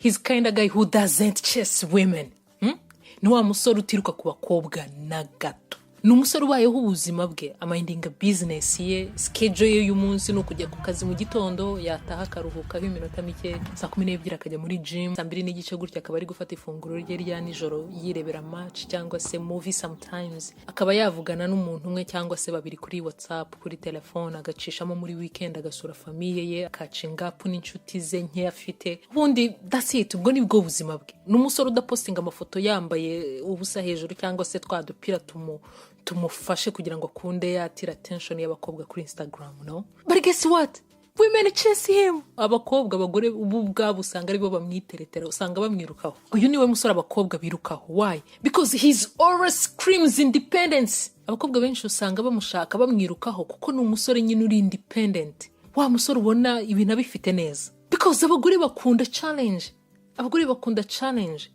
He's kind of guy who doesn't chase women. Ni wa musore utiruka ku bakobwa na gato. Ni umusore ubayeho ubuzima bwe, amindinga business ye. Schedule ye y'umunsi ni ukujya ku kazi mu gitondo, yataha akaruhukaho iminota mike, saa 12 akajya muri gym, saa 2:30 gutya akaba ari gufata ifunguro rye rya nijoro, yirebera match cyangwa se movie. Sometimes akaba yavugana n'umuntu umwe cyangwa se babiri kuri WhatsApp, kuri telefone, agacishamo muri weekend agasura famille ye, akacatchinga up n'inshuti ze nke afite. Ubundi that's it, ubwo ni bwo buzima bwe. Ni umusore udapostinga amafoto yambaye ubusa hejuru cyangwa se twa dupira tumufashe kugira ngo akunde yatira attention y'abakobwa kuri Instagram. No, but guess what? Women chase him. Abakobwa, abagore ubu ubwabo usanga aribo bamwiteretera, usanga bamwirukaho. Uyu niwe musore abakobwa birukaho. Why? Because his aura screams independence. Abakobwa benshi usanga bamushaka, bamwirukaho, kuko ni umusore nyine uri independent, wa musore ubona ibintu abifite neza, because abagore bakunda challenge, abagore bakunda challenge.